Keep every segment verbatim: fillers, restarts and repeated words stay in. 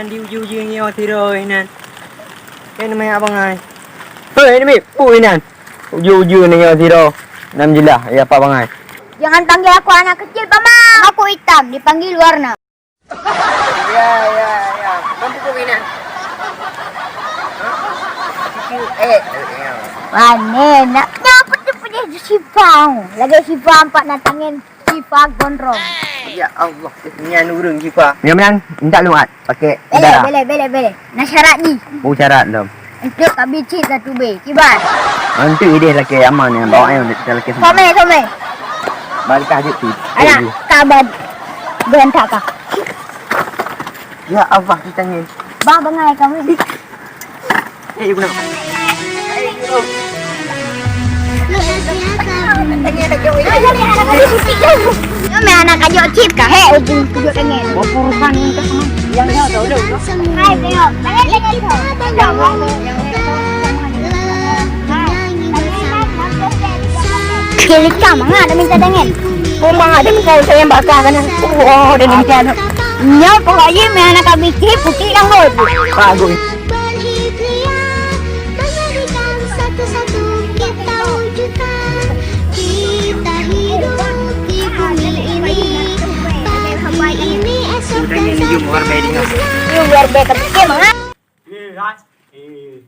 Di uju-uju nyoe sidroe inan. Nyan nama abang ai. Hei, ini mi, pu inan. Uju-uju nyoe sidroe. Nam jeulaih, ya apa abang ai. Jangan panggil aku anak kecil, Paman. Aku hitam, dipanggil warna. Ya, ya, ya. Bang pukul inan. Hah? Cucu, eh, ya. Mana nak? Nyoe peudeh-peudeh di Sipa. Lagèe Sipa empat na tangen. Sipa gondrong. Ya Allah, nyan ureueng Sipa. Nyan meunan, minta luat pakai. Beleh, darah. Beleh, beleh, beleh. Na syarat jih. Oh, syarat lom. Untuk ka bi cit satu B. Kiban. Nanti ideh lakèe aman nyan, bawa nyan kita lakèe sama. Somè, somè. Balikah jeuet tu. Alah, ka ban. Berantak kah? Ya Allah, kita ni. Bah, bangai kami. Eh, ibu nak. Kami anak kajok cip kah? Hei, ujung kujok tangan. Mau urusan ni, yang ni ada dulu. Hai, tengok. Tangan, tangan, tengok. Sekali kah mangat dah minta tangan. Oh, mangat dah minta tangan bakar kan. Oh, dah minta anak. Nyoe pokok jih meunan anak kami cip putih langgôt. Bagus. Berhijriah, mengerikan satu-satu kita wujudkan. Kita hidup di bumi ini, pagi ini, esok dan seterusnya. Luar biasa, betul, Mak. Eh, Ras. Eh.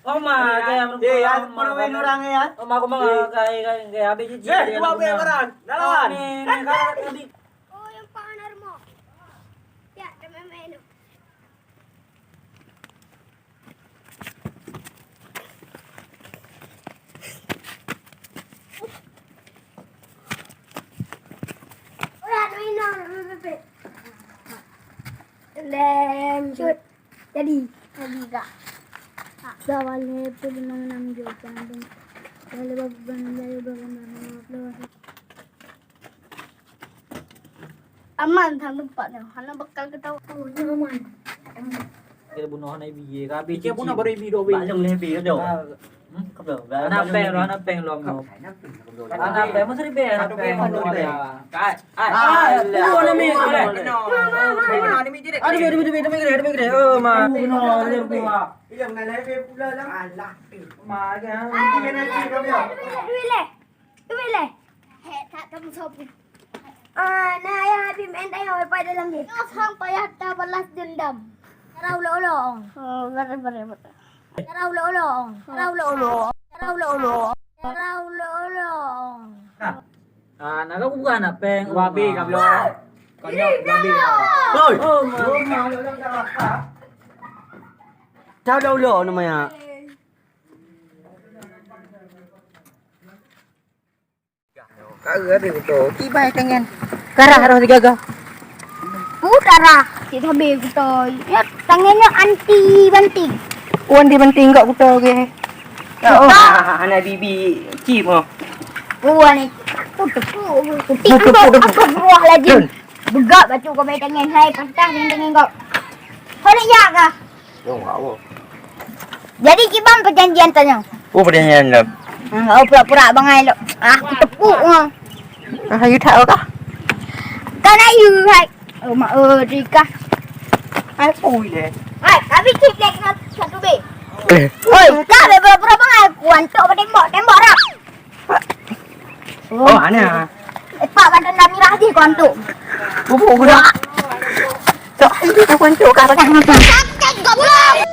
Oh, ma, eh, kayak eh, ya, apa namanya orang ya? Oh, ma, aku mah kayak, kayak, kayak habis cicit. Eh, dia dua nak belas guna. Barang. Dah lawan. Oh, ni, ni, kalau tadi. Oh, yang Pak Anarmo. Ya, teman main tu. Lem. Shoot. Jadi, jadi kak. Lawan level enam enam juta. Lalu bapak lalu bapak. Aman, hana tempat nyoe. Hana bekal kita. Oh, nyoe aman. Kita bunuh hana ibi ye, ka habis. Kita bunuh baru ibi dua ibi. Bak lông leh ibi dah. Ah. Hmm? Hana peng lom, hana peng lom. Hana peng, masa ibi hana peng. Kai. Ai. Ah, dua nama ni. Aduh, aduh, aduh, aduh, aduh, aduh, aduh. Oh, ma. Bunuh, bunuh. Iya, mengenai pula lah. Alah. Ma, kan. Duit leh. Duit leh. Hek, tak kamu sopo. Ah, nah, yang habis main tayang wifi dalam dia. Sang payah ta balas dendam. Cara ulok-ulok. Oh, betul, betul, betul. Cara ulok-ulok. Cara ulok-ulok. Cara ulok-ulok. Cara ulok-ulok. Ah, nah, aku bukan anak peng. Dua B, goblok. Konyol, dua B. Oi. Oh, ma. Cara ulok-ulok namanya. Ka habéh kuto. Kiban tangan. Karah roh sigaga. Pu karah. Cit habéh kuto. Ya, tangan nyoe anti banting. Oh, anti banting kak kuto ke. Ya, oh, anak bibi cip oh. Oh, ni. Putus, putus. Astagfirullahalazim. Begak batu kau main tangan hai, patah dengan tangan kau. Kau nak jak kah? Dong, awak. Jadi kiban perjanjian tanyoe. Oh, perjanjian dah. Hmm, oh, pura-pura bangai lok. Ah, aku tepuk ah. Ah, you tak kah? Kau nak you hai. Oh, mak, oh, Rika. Hai, ui deh. Hai, kami cek dek satu B. Eh. Oi, kau be pura-pura bangai. Aku antok tembok, tembok rak. Oh, ana. Eh, Pak, badan dah mirah di kontok. Bubuk guna. Cok, itu kontok kah? Sakit goblok.